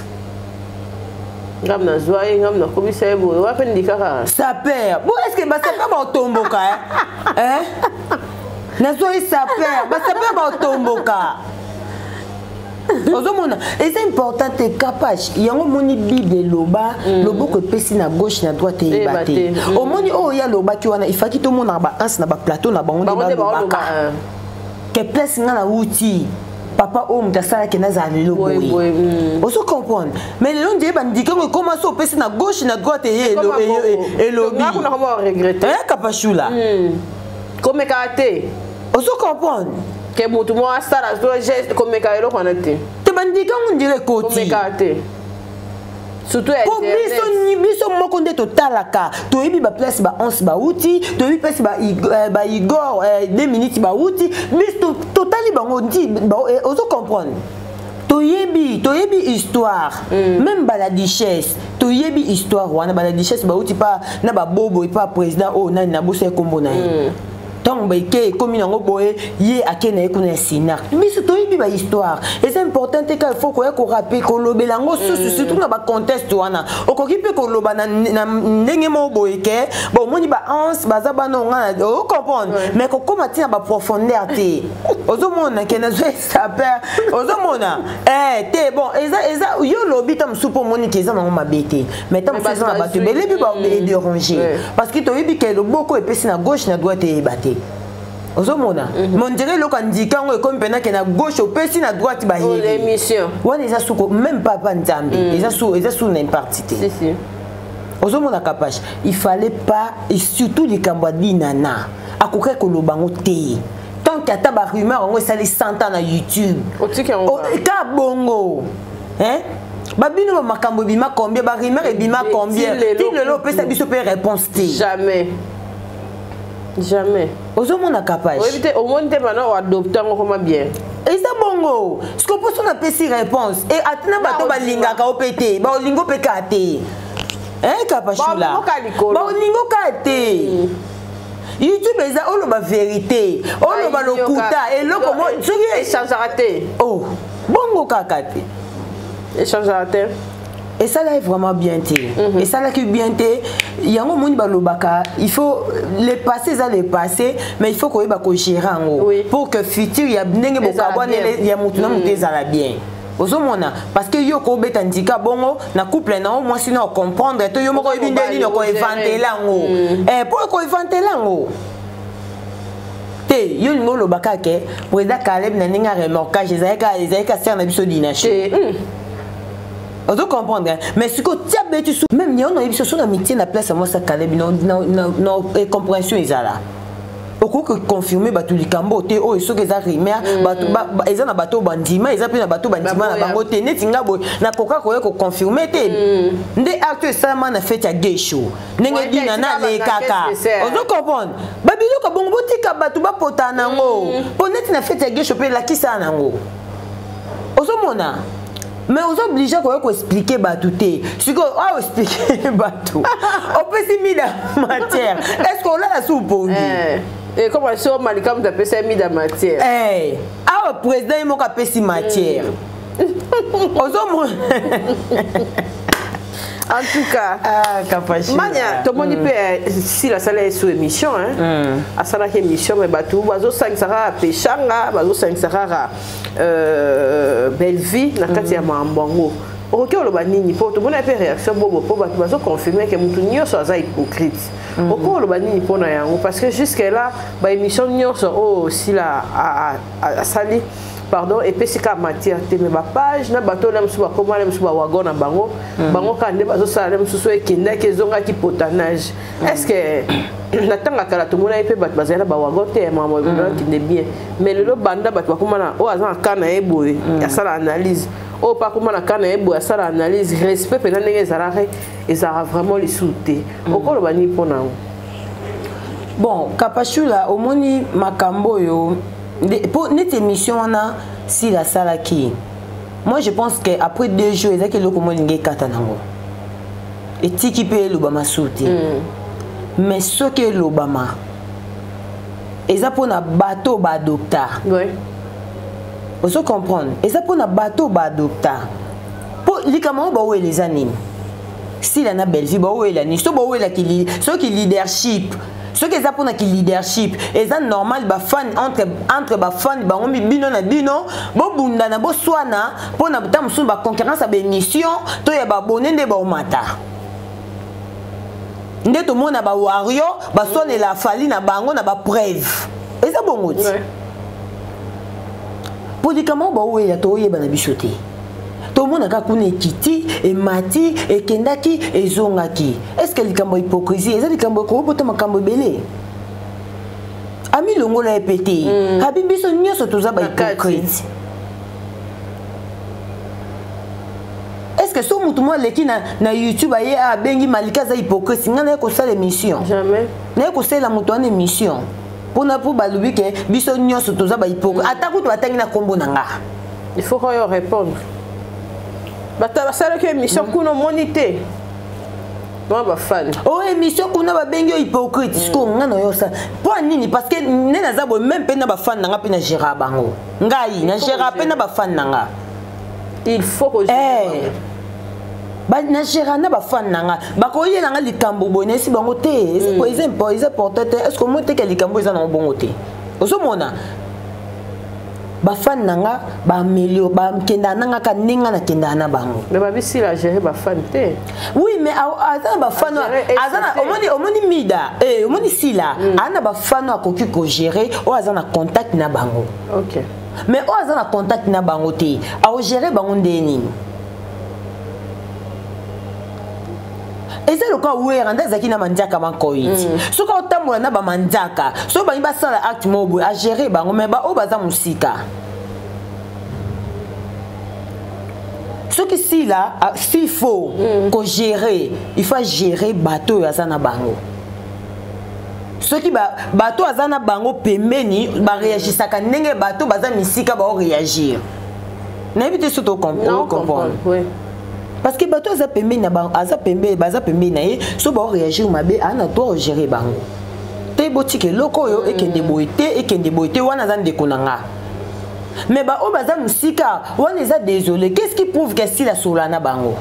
Ngam nazwa ye, ngam nakomisa ye boye, wape ndi kaka. Saper bo, est ce que basaper baotomboka? Nazwa ye saper, basaper baotomboka. Ozomona, eza important te, Kapage. Yango omoni, Bible eloba loboko epesi na gauche, na droite eyeba te. Omoni oyo ye alobaki wana, ifaki tomonaka baanse na baplateau na bango nde balobaka ke place nga nauti, papa oyo moto asalaki nazala lelo boye. Ozo comprendre? Mais lelo ndeye bandikango ekoma so opesi na gauche, na droite eye elobi Kapashula. Komekaka te. Ozo comprendre? Ke motu moko asala to geste, komeka eloko wana te. Te, bandikango ndire ekoti. Komekaka te, surtout po biso, biso moko nde totalaka, toyebi baplace baanse bauti, toyebi place baigor 2 minutes bauti. Biso totali bango ndi, ozo comprendre? Toyebi histoire. Même bala duchesse, toyebi histoire wana. Bala duchesse bauti pa na babobo epa président oyo nani na boso ekombo na ye. Ntango beke ekomi nango boye, ye ake na ye kuna ya sinar. Biso toyebi bahistoire. Eza important te ka il faut koya korape kolobela yango susu, surtout na bacontexte wana. Okoki mpe koloba na ndenge moko boye ke bon, omoni baanse baza bana onga, ocomprendre, mais kokóma ntina baprofondeur te. Ozomona ke nazo esaper, ozomona te. Bon, eza yo olobi ta mosusu mpo omoni ke eza nango mabe te, mais ta mosusu eza na bato ebele mpe baedéranger, parce que toyebi ke loboko epesi na gauche, na droite eyeba te. Ozomona, mais on dirait eloko andika yango ekomi mpena ke na gauche opesi, na droite bayebi. Wana eza suko même papa Nzambe, eza su na imparti te. Ozomona, Kapage, il fallait pas. Et surtout likambo ya Dinana, akokaki koloba yango te tant que ata barumeur yango esali 100 ans na YouTube ka bongo, hein? Babino bamakambo ebima combien, barumeur ebima combien, ti lelo opesa biso mpe réponse te. Jamais, jamais. Ozomona, Kapage? Oyebi te, omoni te, maintenant oadopte yango koma bien. Eza bongo siko mposo napesi réponse e atina bato balingaka o mpe te, baolingo mpe kaka te, Kapashula, baolingo kaka te. YouTube eza oloba vérité, oloba lokuta, eloko soki echangeaka te. Oh, bongo kaka te. Echangeaka te. Esalaki vraiment bien te. Esalaki bien te. Yango omoni, balobaka il faut le passé eza le passé, mais il faut koyeba kogérer yango pour que futur ya ndenge bokabwana ya motu na motu ezala bien. Ozomona, parce que yo kobeta ndika bongo na couple na yo, mwasi na ocomprendre to yo moko oyebi nde nini okoevantela yango, mpo okoevantela yango te. Yo olingi oloba kaka ke président Caleb na ndenge ya remorquage ezalaki sere na biso dynastie. Ozo comprendre? Mais sikoyo tia beti su même yango nayebi so na mitie na place ya mwasi ya Caleb na compréhension ezala, okoki koconfirme bato likambo te oyo. Soki eza rumeur, bato eza na bato oyo bandima, eza mpe na bato bandima na bango te. Neti nga boye, nakoka koya koconfirme te nde acte esalama na fete ya gesho, ndenge dina nalekaka. Ozo comprendre? Babiloko bongo, botika bato bapota nango, mpo neti na fete ya gesho mpe elakisa nango. Ozomona, mais oza obligé koya koexpliquer bato te. Sikoyo awa expliquer bato, opesi mida matière, est ce que olala su opongi? Comme so Malika moto apesi mida matière. Awa président ye moko apesi matière, ozomona. En tout cas, ah, mania tomoni mpe sila asala esu émission, asalaki émission, mais bato bazosangisa kaka Peshanga, bazosangisa kaka Bellevie na kati ya makambo yango. Okoki oloba nini? Mpo tomoni mpe réaction bobo, mpo bato bazoconfirme ke motu nyonso aza hypocrite. Okoki oloba nini mpona yango? Parce que jusque là, baémission nyonso oyo sila asali, pardon, epesi kaka matière te, mais bapage na bato na mosusu bakóma na mosusu bawagon na bango, bango kaka nde bazosala na mosusu ekendaki ezongaki potanage. Est ce que na ntango ya kala tomonaki mpe bato bazali na bawagon te, makambo ekende bien? Mais lelo, banda bato bakóma na oyo aza na ka na ye boye asala analyse, oyo mpe akóma na ka na ye boye asala analyse, respect mpenza ndenge ezalaka, ezalaka vraiment lisusu te. Okoloba nini mpo na yango? Bon, Kapashula, omoni makambo oyo mpo neti émission wana sila asalaki, moi je pense que après 2 jours ezalaki eloko mo elingi ekata nango, etiki mpe elobama su te. Mais soki elobama, eza mpona bato baadopta. Ozo comprendre? Eza mpona bato baadopta, mpo likambo yango bawela eza nini? Sila na Bellevie bawela nini? So bawelaki soki leadership, soki Soki eza mpona ki leadership, eza normal bafan entre bafan bango bino na bino bobundana, boswana mpona ta mosusu baconcurrence ya baémission to ya babone nde baomata. Nde tomona bawario baswanela Fally na bango na bapreuve, eza bongo ti. Po likambo oyo baowela, toyeba na biso te. Tomona kaka kuna ekiti, emati, ekendaki, ezongaki. Est ce que likambo ya hypocrisie eza likambo ekobota makambo ebele? Amilongola ye pe te. Abi biso nyonso toza bahypocrite. Est ce que so motu mo aleki na YouTube, aye abengi Malika aza hypocrite, ngai naye kosala émission? Jamais. Naye kosalela moto wana émission mpona mpo balobi ke biso nyonso toza bahypocrite, ata kutu batangi na nkombo na nga. Il faut koyo répondre. Bato basalaki émission kuna, omoni te mwa bafani. O émission kuna babengi yo hypocrite. Sikoyo nga na yo osala mpo ya nini? Parce que nde naza boye, même mpe na bafani na nga mpe na géra bango, ngai na géra mpe na bafani na nga. Il faut ko Eh. Na géra na bafani na nga. Bakoyela nga likambo boye, nayesi bango te, eza important te. Est ce que omoi teke likambo eza nango bongo te? Ozomona bafani na nga baaméliore, bakendaka na nga ka ndenge nga nakendaka na bango. Mais babisila gérer bafani te. Oui, mais aza na bafano. Agérer. Aza na ST. omoni Mida, omoni Sila, aza na bafano akoki kogérer oyo aza na contact na bango. Mais oyo aza na contact na bango te, aogérer bango nde nini? Eza lokola Wera nde azalaki na mandiaka makoyi ti. Soki aotambola na bamandiaka, soki bangi basala acte moko boye, agérer bango. Mais baoyo baza mosika, soki Sila, s'il faut kogérer, il faut gérer bato oyo aza na bango. Soki bato aza na bango pembeni baréagisaka ndenge bato baza misika baoréagir, nayebi te so tocomprendre. Oui. Parce que bato aza pembeni na bango, aza pembeni, baza pembeni na ye, so baoréagir mabe, aa na droit ogérer bango te. Botika eloko oyo ekende boye te, ekende boye te, wana aza ndeko na nga. Mais baoyo baza mosika wana, eza désolé, qu'est-ce qui prouve que Sila asola na bango?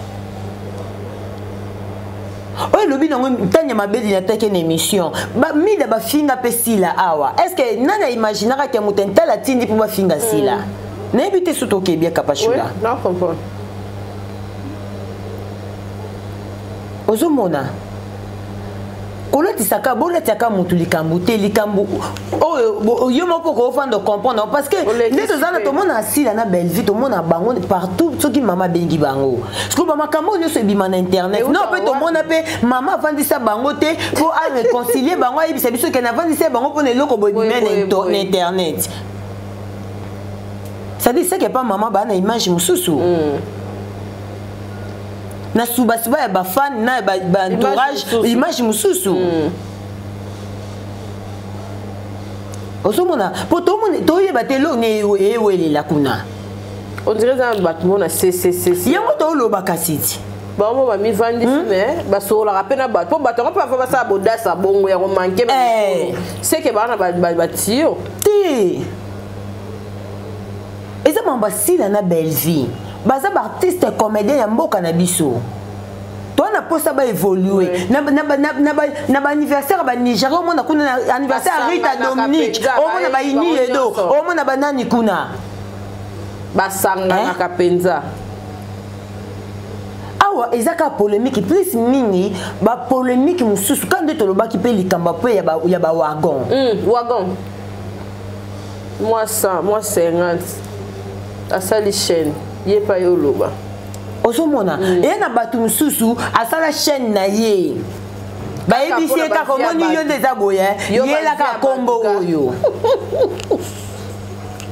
Oyo elobi nango ntanya mabedi na teke na émission, Mida bafinga mpe Sila awa. Est ce que nani aimaginaka ke moto ntala atindi mpo bafinga Sila? Nayebi te so tokebia Kapashula. Oui, non, comprendre. Ozomona kolatisaka, bolatiaka motu likambo te, likambo oyo yo moko okofanda comprendre, parce que nde toza na, tomona Asila na Bellevue, tomona bango partout. Soki mama abengi bango, sikoyo bamakambo oyo nyonso ebima na internet, non? Mpe tomona mpe mama avandisa bango te mpo aréconcilie bango, ayebisa biso ke navandisa bango mpona eloko boye ebima na internet. C'est-à-dire seke pa mama baa na image mosusu na subasiba ya bafane na baentourage, image mosusu. Ozomona mpo toyeba te eloko ewelela kuna. On dirait eza bato mona ccc. Yango tooloba kasi ti. Bango bamivandisi, mais basololaka mpe na bato, mpo bato yango mpe bafa basala bodasa bongo ya komanke seke baa na batio. Te, eza mambo Asila na Bellevue, baza baartiste comédien ya mboka na biso. Toa na mposa baévolue na baanniversaire ya banigeria, omona kuna na anniversaire ya Rita Dominique, omona baini edo, omona banani kuna. Basanganaka mpenza. Awa eza kaka polémique plus mingi, bapolémique mosusu kaka nde tolobaki mpe likambo mpe ya bawagon. Wagon mwa 100, mwa 50, asali chaîne ye pa ye oloba. Ozomona eye na bato mosusu asala chaîne na ye, bayebisi ye kaka, omoni yo nde eza boye, yelaka nkombo oyo.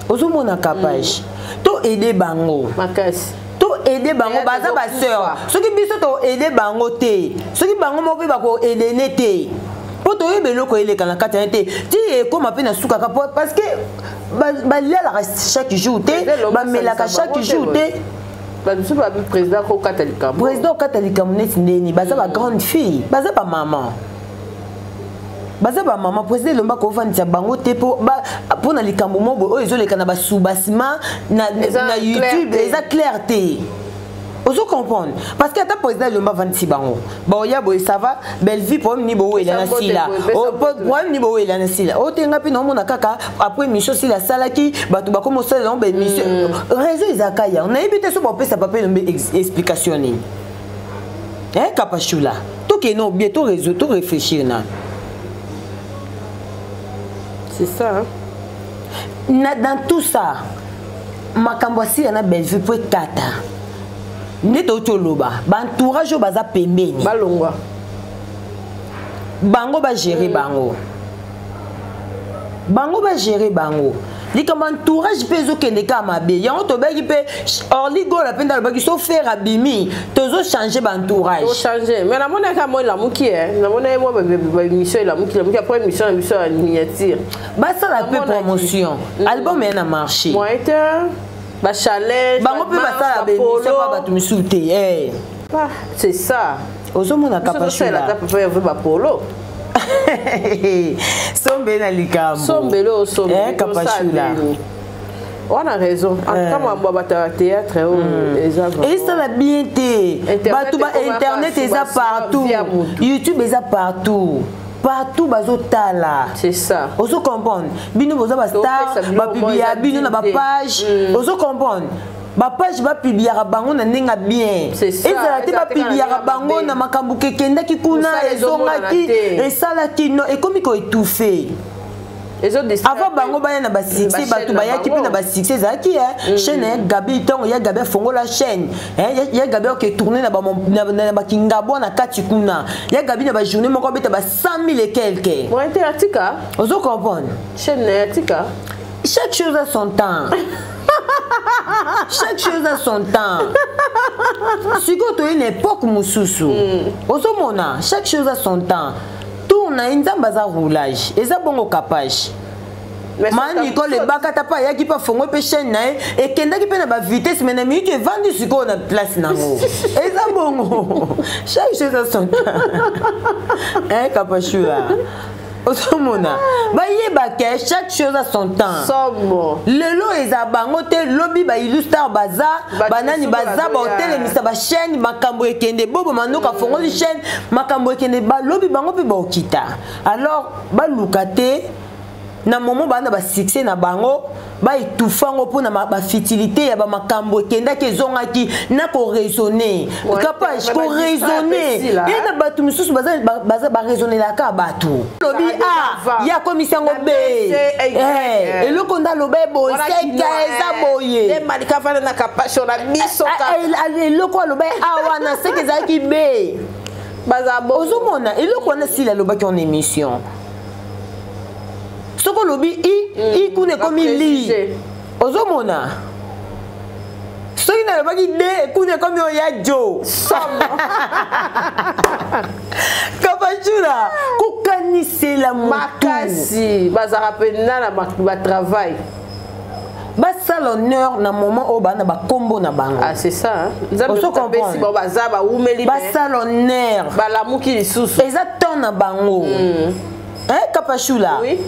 Ozomona capage to aide bango. Makasi. To aide bango, baza basœur. Soki biso to aide bango te, soki bango moko mpe bakoaidene te, mpo toyeba eloko eleka na kati ya te, ti ekóma mpe na sukaka, parce que balialaka chaque jour te, bamelaka chaque jour te. Bato babi président kokata likambo. Président okata likambo neti ndeni baza bagrande fille, baza bamama, baza bamama. Président Elomba kofandisa bango te mpo na likambo mo boye oyo ezoleka na basubasima na YouTube, eza clair te. Ozo comprendre? Parce que ata président Elomba avandisi bango, baoya boye, ça va, Bellevue, problème ni bowela na Sila, problème ni bowela na Sila oyo te. Nga mpe naomona kaka après émission Sila asalaki, bato bakomi osalela yango baémission. Réseau ezalaka yango, nayebi te so bapesa papa Elombe explication nini. Kapashula, tokende obie to réseau, to réfléchir na C'est ça, hein? Na, dans tout ça, makambo asila na Bellevue mpo ekata nde touti oloba, baentourage oyo baza pembeni balongwa. Bango bagere bango bagere bango. Likambo entourage mpe ezokende kaka mabe. Yango tobaki mpe Orly Gola mpe nde alobaki so Ferre abimi, tozochange baentourage. Tochange, mais namonaka mo elamuki e, namona ye mwa baémission elamuki, elamuki après émission na biso ya miniature. Basala mpe promotion, album eya na marché. Moyen te, bachallenge. Bango mpe basala baémission mpa bato misusu te. C'est ça. Ozomona? Kapashula papa yave bapolo. Sombe na likambo. Sombele osombele. Kapashula. Wana raison. En tout cas, mambo ya bato ya théâtre oyo eza esala bien te. Bato ba internet eza partout, YouTube eza partout, partout bazotala. C'est ça. Ozo comprendre? Bino boza bastar, bapublia bino na bapage. Ozo comprendre? Bapage bapubliaka bango na ndenge ya bien, ezala te bapubliaka bango na makambo kekendaki kuna, ezongaki, esalaki no, ekomi koétouffe. Avant bango baya na basuccès, bato bayaki mpe na basuccès. Ezalaki chaîne ya Gabi. Ntango ya Gabi afongola chaîne ya Gabi, oke tourne na bakingabwa na kati kuna, ya Gabi na bajournée moko abeta ba 100 000 et quelque. Ozo comprendre? Chaîne ya tika. Chaque chose a son temps, chaque chose a son temps. Sikoyo toye na époque mosusu. Ozomona, chaque chose a son temps. Tour na ye, Nzambe aza roulage, eza bongo capage. Ma Nicole ebakata mpe ayaki mpe afongo mpe chaîne na ye, ekendaki mpe na bavitesse, mais na minute evandi sikoyo na place nango. Eza bongo, chaque chose a son temps. Kapashula, ozomona, bayeba ke chaque chose a son temps. Lelo eza bango te, lobi baillustar baza, banani baza, baotelemisa bachaîne, makambo ekende. Bobo Mandoka afongoli chaîne, makambo ekende. Balobi bango mpe baokita. Alors baluka te na moment baa na basuccès na bango, baétouffe yango mpona bafutilité ya bamakambo ekendaki, ezongaki na koraisonne. Capage koraisonne ye na bato mosusu baza baraisonnelaka bato. Lobi a ye akomisi yango b, eloko nde aloba eboye, seka eza boye. Eloko aloba a wana, seke ezalaki b. Ozomona eloko wana sili alobaki en émission, soki olobi i kuna ekomi li. Ozomona, soki nalobaki d, kuna ekomi oyo ya jo. Kapashula, kokanisela motu. Makasi bazalaka mpenza na batravail. Basala honneur na moment oyo baa na bakombo na bango. Ah, c'est ça. Nzambe apesi bango, baza bawumeli. Basala honneur. Balamuki lisusu. Eza temps na bango. Kapashula, oui.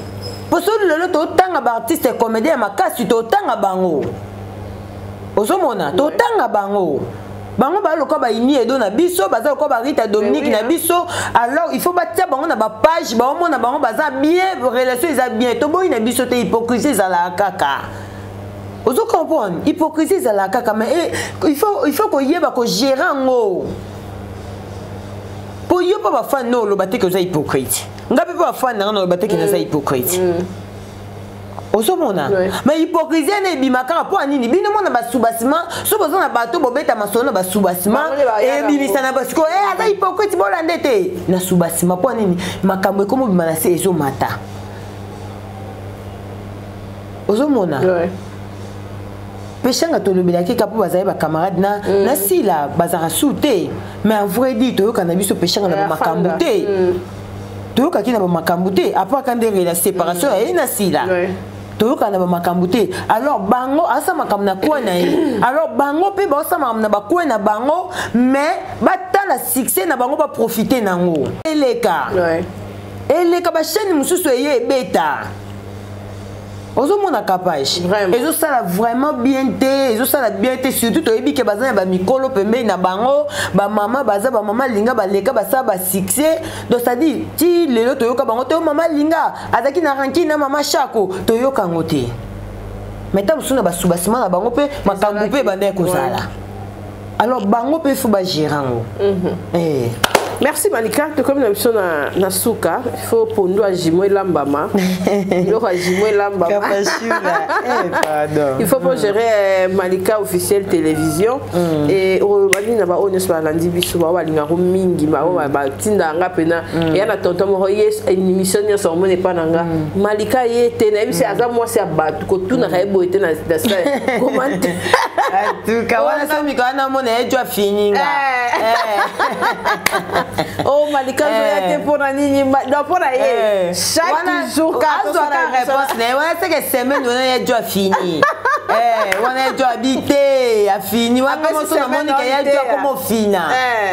Po soki lelo totanga baartiste comédien ya makasi, totanga bango, ozomona, totanga bango, bango baza lokola baini edo na biso, baza lokola barita Dominique na biso. Alors il faut batia bango na bapage, baomona bango baza bien, relation eza bien. Toboyi na biso te, hypocrisie ezalaka kaka. Ozo comprendre? Hypocrisie ezalaka kaka, mais il faut koyeba kogérer yango. Mpo yo mpo bafani no oloba te ke oza hypocrite, nga mpe mpo bafani nanga na oloba te ke naza hypocrite. Ozomona? Mais hypocrisie ene ebima kaka mpo ya nini? Bino mona basubasima, so boza na bato bobeta masolo na basubasima, ebimisa na basiko aza hypocrite, bolande te na subasima. Mpo ya nini? Makambo ekomi obima na se, ezomata. Ozomona? Peshanga tolobelaki ka mpo bazali bacamarade na Sila, bazalaka su te. Mais en vrai dire, toyoka na biso Peshanga na bamakambo te, toyokaki na bamakambo te. Après aka nde la séparation ya ye na Sila, toyoka na bamakambo te. Alors bango asala makambo na kwe na ye, alors bango mpe baosala makambo na bakwe na bango, mais batala succès na bango, baprofite nango, eleka, eleka. Bachaîne mosusu eye ebeta. Ozomona capage ezosala vraiment bien te, ezosala bien te. Surtout toyebi ke baza na bamikolo pembeni na bango, bamama baza, bamama linga baleka, basala basuccès. Donc c'est-à-dire ti lelo toyoka bango te. Mama Linga azalaki na rancune na mama Shako, toyoka yango te. Mais ntango mosusu na basubasima na bango mpe makambo mpe ebandaki kozala. Alors bango mpe faut bagérer yango. Merci Malika, tokomi na biso na suka. Il faut pondu ya jimo elambama, biloko ya jimo elambama. Il faut po gérer Malika Officiel Télévision. Et obandi na baoyo nyonso balandi biso, bao balingako mingi, bao batinda nga mpena eya na tonton moko ye émission nyonso omona epa na nga Malika ye te. Nayebisi aza mwasi ya bato, kotunaka ye boye te na comment. Tuka wana so mikolo wana omona ye jwa fininga. Oh, Malika zoya te mpona nini? Donc mpona ye chaque jour. Azwaka réponse na ye wana seke semaine wana ye jwa fini wana, ye jwa abi te, afini wana. Moso namonike ye jwa komofina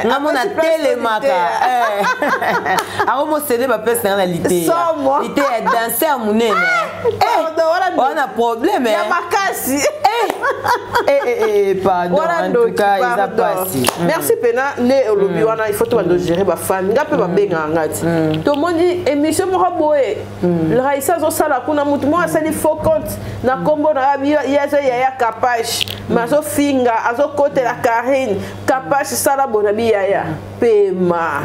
nga mona telemaka, akomosele bapesi nanga na liteya, liteya danse ya monene wana, problème ya makasi. Pardon, en tout cas eza pasi. Merci pena nde olobi wana. Il faut tobanda ogérer bafamille. Nga mpe babengaka nga ti tomoni émission moko boye, Raisa azosala kuna, mutu moko asali faux compte na nkombo na ye, aza yaya Capage, mais azofinga, azokotela Karine Capage, sala boye na biyaya pema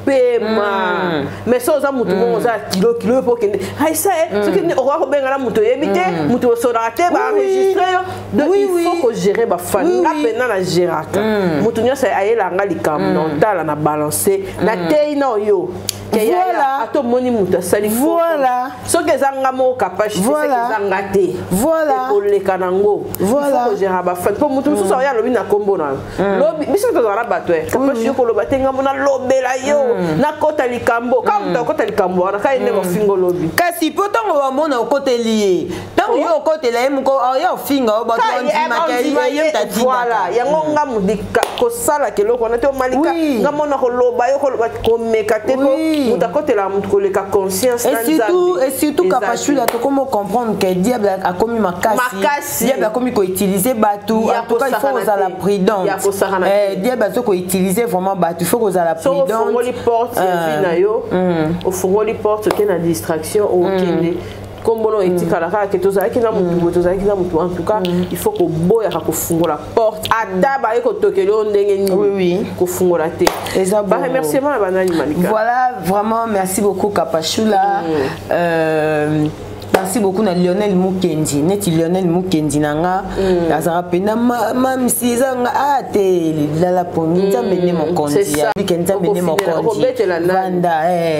pema. Mais so oza motu moko oza kilo kilo mpo okende Raisa e, soki okoka kobenga na moto oyebi te, moto osolaka te, baenregistre yo. Donc il faut kogérer bafani. Nga mpena na géraka moto nyonso ayelanga likambo na otala na balance natei na oyo. Voilà. Ata omoni moto asali, voilà, soki eza nga moko Kapage, eza nga te, voilà, ekoleka nango. Voilà. Kogérer bafani, mpo moto mosusu oyo alobi na nkombo na lobi, biso tozala na bato Kapage, yo koloba te, ngambo nalobela yo, nakota likambo ka moto akota likambo wana ka ye nde kofinga olobi. Kasi mpo ntango bamona okoteli ye, ntango yo okotela ye moko, ye ofinga yo, bato bandimaka ye. Voilà, yango nga kosalaka eloko wana te. Omalika nga mona koloba yo, koloba komeka te, po moto akotelaka moto koleka conscience. Et surtout Kapashula, tokomi comprendre que diable akomi makasi, diable akomi koutiliser bato. En tout cas il faut kozala prudente. Diable azo koutiliser vraiment bato, il faut kozala prudente. Ofungoli porte ya vie na yo, ofungoli porte, oke na distraction, okende kombono etikala kaka ke tozalaki na motu boye, tozalaki na motu. En tout cas il faut koboyaka kofungola porte, ata baye kotokeli yo ndenge nini, kofungola te. Baremerciement na banani, Malika? Voilà, vraiment merci beaucoup Kapashula. Merci beaucoup na Lionel Mukendi, neti Lionel Mukendi na nga azalaka mpena mamisi eza nga a te lala pongi. Nzambe nde mokonzi, abike Nzambe nde mokonzi. Vanda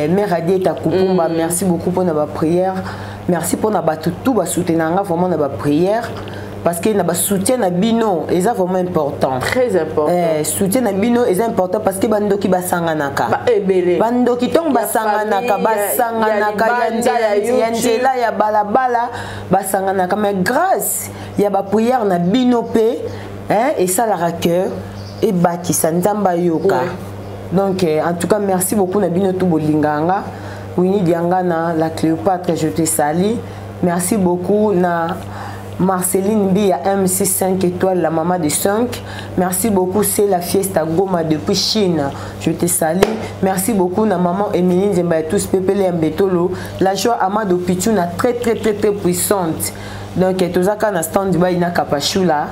mare Adieta Kupumba, merci beaucoup mpona baprière, merci mpona bato tout basoutenanga nga vraiment na baprière, parce que na basoutien na bino eza vraiment important. Très important. Soutien na bino eza important parce que bandoki basanganaka. Ebele. Bandoki ntongo basanganaka, basanganaka ya nzela ya balabala, basanganaka. Mais grâce ya baprière na bino mpe esalaka ke ebakisa Nzambe ayoka. Donc en tout cas merci beaucoup na bino tout bolinganga. Winnie Diangana, la Cléopâtre, je te salue. Merci beaucoup na Marceline Bia, MC 5 étoiles, la maman de 5. Merci beaucoup, c'est la fiesta Goma depuis Chine. Je te salue. Merci beaucoup, na maman Émilie Nzemba et tous Pépélé Mbetolo. La joie Amado Pichuna, très très très très puissante. Donc, tozaka na stand by na Kapashula.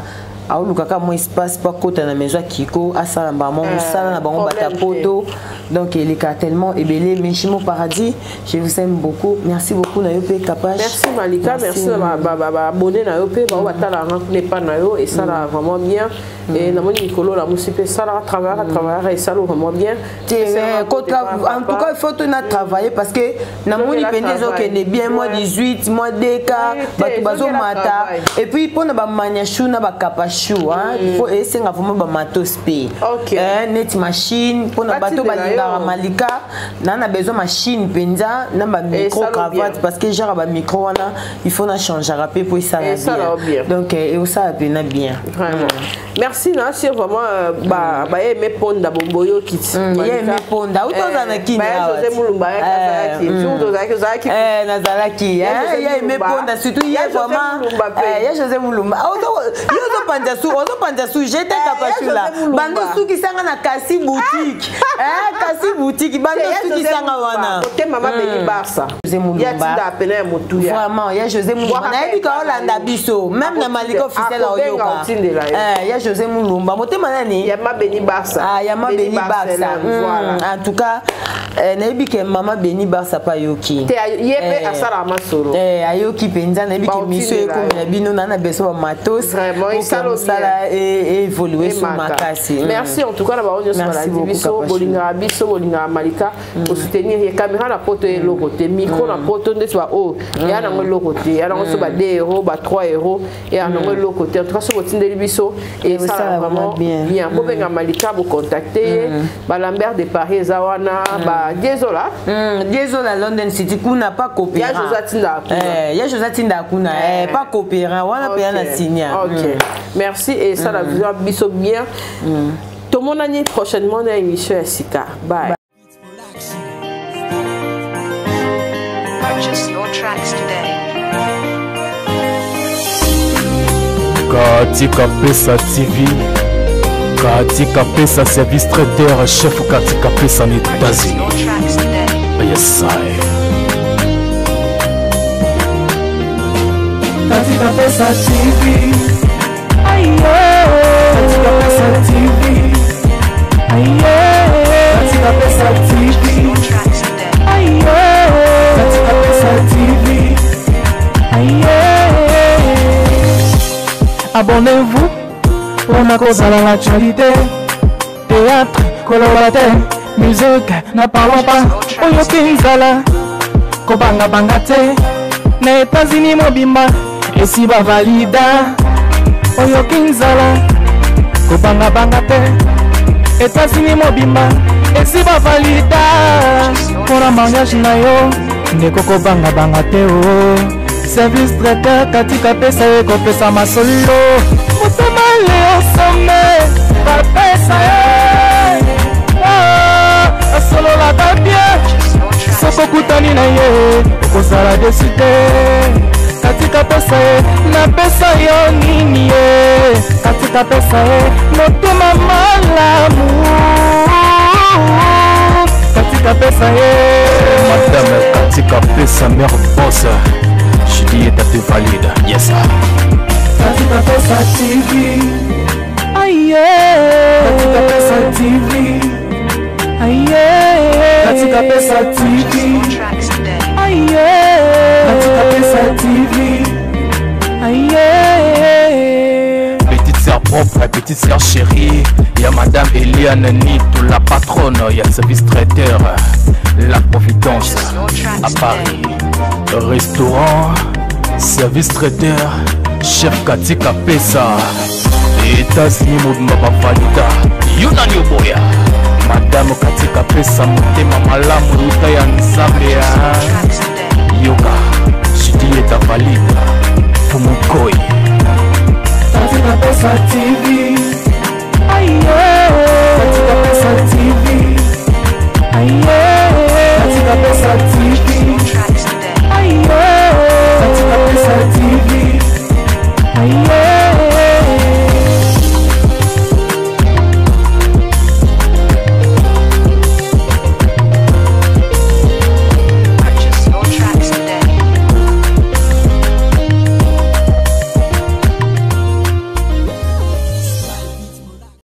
Aolukaka mwa espace po akota na maison ya Kiko, asala bango mosala na bango batapoto. Donc eleka tellement ebele. Meshimo Paradis, je vous aime beaucoup. Merci beaucoup na yo mpe Kapage. Merci Malika, merci na baabonné na yo mpe bao batalaka kuna epa na yo, esala vraiment bien. Et namoni mikolo lamusi mpe esalaka, travaillaka, travaillaka, esala vraiment bien. En tout cas il faut tona travailler parce que namoni pende ezokende bien, mois 18, mois deka, bato bazomata. Et puis mpona bamanyashu na bakapashu. Kapachou, hein, il faut esenga vraiment bamatos mpe. Neti machine mpona bato balingaka Malika, na besoin machine mpenza na bamicro cravate, parce que genre bamicro wana, il faut na changeaka mpe po esala bien. Donc eosala mpena bien. Vraiment, merci. Na sur vraiment baye aimé ponda bomboyo kiti. Ye aimé ponda uta oza na Kini. José Mulumba azalaki, ozalaki, ozalaki. Nazalaki. Ye aimé ponda surtout, ye vraiment, ye José Mulumba, yo ozopanza su, ozopanza sujet te. Kapashula, bando sukisanga na Kasi Boutique, Kasi Boutique, bando sukisanga wana. Mama Beni Barsa. José Mulumba. Pena ya motuya. Vraiment, ya José Mulumba, nayebi ka olanda biso même na Malika Officiel, oyoka ya José Mulumba, motema nani? Ya Mabeni Barsa. Ah, ya Mabeni Barsa, voilà. En tout cas, nayebi ke mama Beni Barsa pa ayoki. Ye mpe asalaka masolo. Ayoki mpenza. Nayebi ke miso ekomela bino na beso bamatos, mosala évolue so makasi. Merci en tout cas na bango nyonso balandi biso, bolingaka biso, bolingaka Malika, kosoutenir ye. Caméra na poto eloko te, micro na poto ndeti baoyo eya nango eloko te, eya nango so ba 2 euro, ba 3 euro, eya nango eloko te. En tout cas, so botindeli biso, esala vraiment bien. Bobenga Malika, bocontacte ye, balambert de Paris eza wana, ba Diezola. Diezola, London City kuna, pa coopérant. Ya José atindaka kuna. Ya José atindaka kuna, pa coopérant wana mpenza na sinia. Ok, merci, esala biso bien. Tomonani prochainement na émission ya sika. Bye. Purchase your tracks today. Katika Pesa TV, Katika Pesa, service traiteur, chef Katika Pesa na Purchase your États-Unis. tracks today. Yes, I. Katika Pesa TV. Katika Pesa TV. Katika Pesa TV. Your tracks today. Katika Pesa TV. Abonnez-vous mpona kozala l'actualité, théâtre koloba te, musique na parlons pas. Oyoki nzala, kobangabanga te, na États-Unis mobimba esi bavalida. Oyoki nzala, kobangabanga te, États-Unis mobimba esi bavalida. Mpona mariage na yo, ndeko, kobangabanga te o, service traiteur Katika Pesa ekopesa masolo. Motema Leosome bapesa ye, ah, asololaka bien. Purchase your tracks Soki today. okutani na ye, okozala déçu te. Katika Pesa ye, napesa yo nini ye? Katika Pesa ye, motema malamu, Katika Pesa ye. Madame Katika Pesa, mère boss. Je dis état te valide. Yes. Katika Pesa TV. Katika Pesa TV. Katika Pesa Purchase TV. your tracks today. Katika Pesa TV. Petite sœur propre, petite sœur chérie. Il y a Madame Eliane Nito, la patronne. Il y a service traiteur, La Providence, Purchase your à tracks Paris. today. Restaurant, service traiteur, chef Katika Pesa. États-Unis, mobimba bavalida. Yo nani oboya? Madame Katika Pesa, motema malamu, luta ya Nzambe. Purchase your Ah. tracks today. Yoka, je dis est valide. Fumukoi. Katika Pesa TV. Katika Pesa TV. Katika Pesa Purchase TV. your tracks today. Katika Pesa TV.